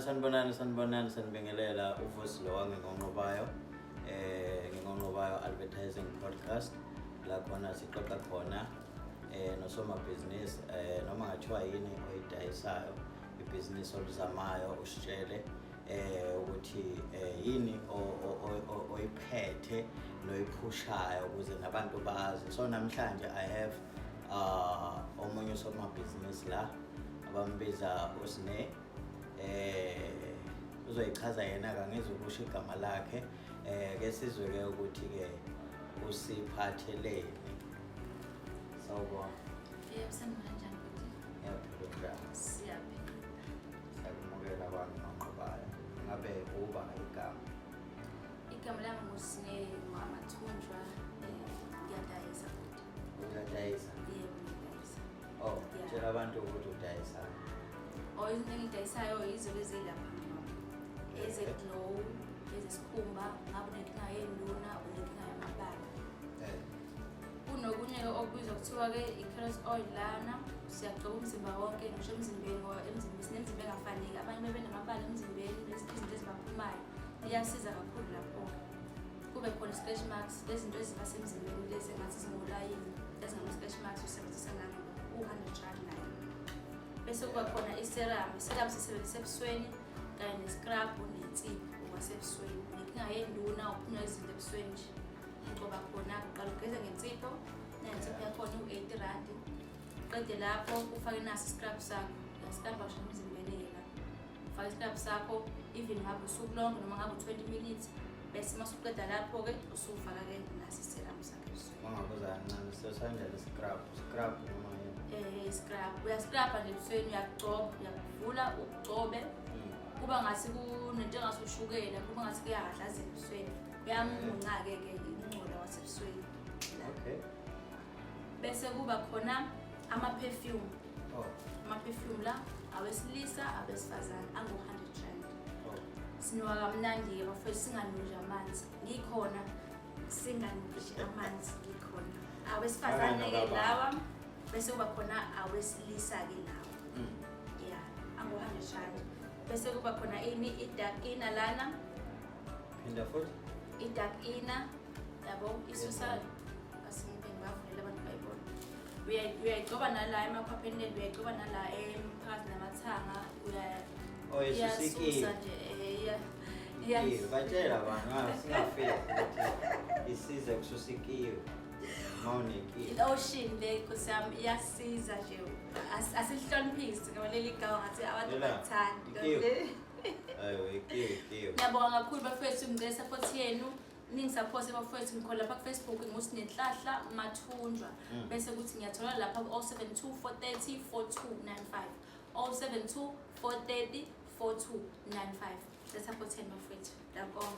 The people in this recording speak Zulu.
Sanibonani, sanibonani, sanibingelela. UVusi lo wangingonqobayo, Ngingonqobayo Advertising Podcast, la khona sixoxa khona nosomabhizinisi, noma ngathiwa yini oyidayisayo, ibhizinisi oluzamayo, usitshele ukuthi yini oyiphethe noyiphushayo ukuze nabantu bazi. So namhlanje I have omunye usomabhizinisi la abambiza uSne. Uzoyichaza yena, kangizukusho igama lakhe. Ke sizwe ke ukuthi ke usiphatheleni. Sawubona. Yebo, sanibona. Njani, bhuti? Ngiyaphila, njani? Siyaphila. Siyakumukela kwangingonqobayo. Ngabe uba igama? Igama lami nguSine Ngwamathunjwa. Ngiyadayisa, bhuti. Uyadayisa? Yebo, ngiyadayisa. Oh. Yeah. Tshela abantu ukuthi udayisa. Oh, izinto engiyidayisayo yizo lezi lapha mama. Eze-glow, ezesikhumba, ngabe unenkinga yenduna, unenkinga yamabala. Kunokunye-ke okubizwa kuthiwa-ke i-carrot oil lana, siyagcoba umzimba wonke, ngisho emzimbeni, ngoba emzimbeni sinemizimba engafaneki. Abanye bebe namabala emzimbeni, izinto ezibaphumayo. Iyasiza kakhulu lapho-ke. Kube khona i-stretch marks, lezi zinto eziba semzimbeni lezi engathi zingolayini, ezingama-stretch marks, usebenzisa nami u-R100 nayo. Bese kuba khona i-serum. I-serum sisebenzisa ebusweni kanye ne-scrub nensipho okwasebusweni. Nenkinga yenduna, uphunywa izinto ebusweni nje. Ugcoba khona, uqala ugeze ngensipho, nensipho yakhona u-R80. Qede lapho ufake naso i-scrub sakho. Uyascrub ngisho emzimbeni-ke la. Ufake i-scrub sakho even ngabe usuku lonke noma ngabe u-20 minutes. Bese uma usuqeda lapho-ke usufaka-ke naso i-serum sakho ebusweni. Mangabuza kancane, sosandlela scrub, scrub noma yini? Scrub. Uyascrub nje ebusweni, uyakugcoba, uyakuvula ugcobe. Kuba ngathi kunento engathi ushukela, kuba ngathi kuyahadlazela ebusweni. Kuyamunca-ke ke ukungcola kwasebusweni. Bese kuba khona ama-perfume. Ama-perfume la awesilisa, abesifazane, angu-R100. Sinuka kamnandi-ke, bafowethu, singanuki amanzi. Ngikhona, singanuki amanzi, ngikhona. Awesifazane-ke Akanuka. lawa, bese kuba khona awesilisa-ke lawa. Ya, angu-R100. Bese kuba khona ini, i-dark inner lana. Phinda futhi. I-dark inner, yabo, isusa, asingibe ngibavulela abantu bayibone. Uyayigcoba nala emakhwapheni leli, uyayigcoba nala phakathi namathanga, Oh, isusa iyasusa ikiwi. nje, Ikiwi. Batshela abantu, singafiki ukuthi isize kususa ikiwi. Mawunekiwi. I-lotion le, nkosi yami, iyasiza nje. Asihloniphisi ngoba leli gama ngathi abantu Lela, bakuthandi. ikiwi. Ayo, ikiwi, ikiwi. Ngiyabonga kakhulu, bafethu, ngicela support yenu. Ningisupporte, bafethu. Ngikhona lapha ku-Facebook nguSinenhlahla Mathunjwa. Bese kuthi ngiyathola lapha ku-072 430 4295. 072 430 4295. Le support yenu, bafethu. Ngiyabonga.